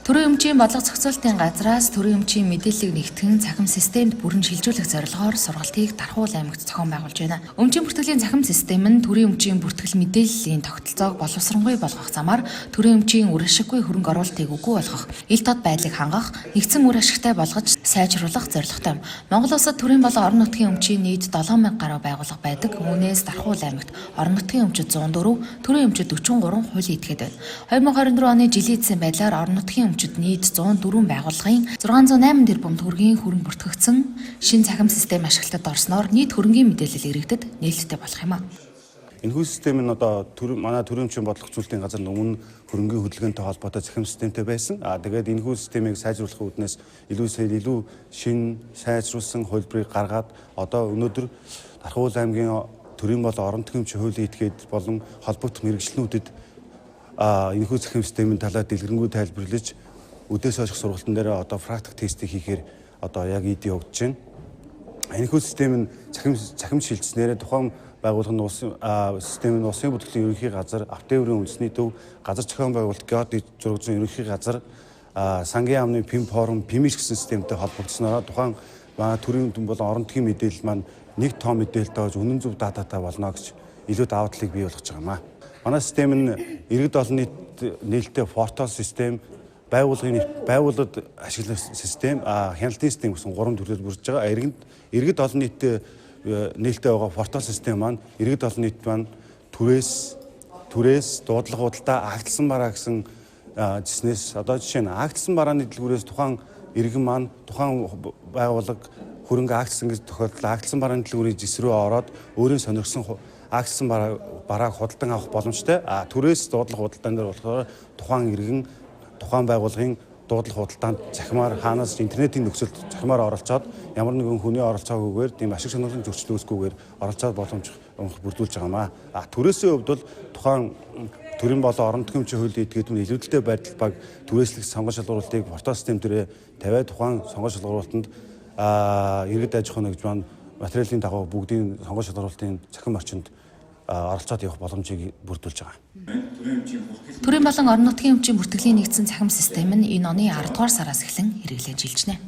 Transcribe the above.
Төрийн өмчийн бодлого зохицуултын газраас төрийн өмчийн мэдээллийг нэгтгэн цахим системд бүрэн шилжүүлэх зорилгоор сургалтыг Дархуул аймагт зохион байгуулж байна. Өмчийн бүртгэлийн цахим систем нь төрийн өмчийн бүртгэл мэдээллийн тогтолцоог боловсронгүй болгох замаар төрийн өмчийн үр ашиггүй хөрөнгө оруулалтыг үгүй болгох, ил тод байдлыг хангах, нэгдсэн үр ашигтай болгож сайжруулах зорилготой юм. Монгол улсад төрийн болон орон нутгийн өмчийн нийт 7000 гаруй байгууллага байдаг. Үүнээс Дархуул аймагт орон нутгийн өмчид 104, төрийн өмчид 43 хуулийн этгээд байна. 2024 оны жилийн эцсийн байдлаар орон нутгийн өмчид нийт 104 байгууллагын 608 тэрбум төгрөгийн хөрөнгө бүртгэгдсэн шинэ цахим систем ашиглалтад орсноор нийт хөрөнгийн мэдээлэл иргэдэд нээлттэй болох юм а. Энэхүү систем нь одоо манай төрийн өмчийн бодлого зохицуултын газар өмнө хөрөнгийн хөдөлгөөнтэй холбоотой цахим системтэй байсан. Тэгээд энэхүү системийг сайжруулах үүднээс илүү шинэ сайжруулсан хувилбарыг гаргаад одоо өнөөдөр Дархуул аймгийн төрийн болон орон нутгийн өмчийн хуулийн этгээд болон холбогдох мэргэжлэнүүдэд энэхүү цахим системийн талаар дэлгэрэнгүй тайлбарлаж өдөөс хойших сургалтын дээр одоо практик тестийг хийхээр одоо яг эд явагдаж байна. Энэхүү систем нь цахим шилжснээрээ тухайн байгууллага нь улсын систем нь улсын бүртгэлийн ерөнхий газар, автоэврийн үндэсний төв, газар зохион байгуулалт, геодез зураг зүйн ерөнхий газар, сангийн яамны ПИМ форум, ПИМИШ гэсэн системтэй холбогдсоноор тухайн манай төрийн болон орон нутгийн мэдээлэл маань нэг тоо мэдээлэлтэй болж үнэн зөв дататай болно гэж илүү давуу талыг бий болгож байгаа юм аа. Манай систем нь иргэд олон нийт нээлттэй портал систем, байгууллагад ашиглах систем, хяналтын систем гэсэн гурван төрлөөр бүрдэж байгаа. Иргэд олон нийттэй нээлттэй байгаа портал систем маань иргэд олон нийт маань түрээс дуудлага худалдаа актлсан бараа гэсэн зэснээс одоо жишээ нь актлсан барааны дэлгүүрээс тухайн иргэн маань тухайн байгууллага хөрөнгө актлсан гэж тохиолдолд актлсан барааны дэлгүүрийн зэс рүү ороод өөрийн сонирхсан актлсан барааг худалдан авах боломжтой. Түрээс дуудлага худалдаан дээр болохоор тухайн иргэн тухайн байгууллагын дуудлага худалдаанд захимаар хаанаас интернетийн нөхцөлд захимаар оролцоод ямар нэгэн хүний оролцоогүйгээр тийм ашиг сонирхлын зөрчил үүсгүүгээр оролцоод боломж бүрдүүлж байгаа юм аа. Түрээсийн хувьд бол тухайн төрийн болон орон нутгийн өмчийн хуулийн этгээд нь илүүдэлтэй байдал баг түрээслэх сонгон шалгаруулалтыг портал систем дээрээ тавиад тухайн сонгон шалгаруулалтанд иргэд аж ахуйн нэгж маань материалын дагуу бүгдийн сонгон шалгаруулалтын цахим орчинд оролцоод явах боломжийг бүрдүүлж байгаа. Төрийн болон орон нутгийн өмчийн бүртгэлийн нэгдсэн цахим систем нь энэ оны 10 дугаар сараас эхлэн хэрэглээд шилжинэ.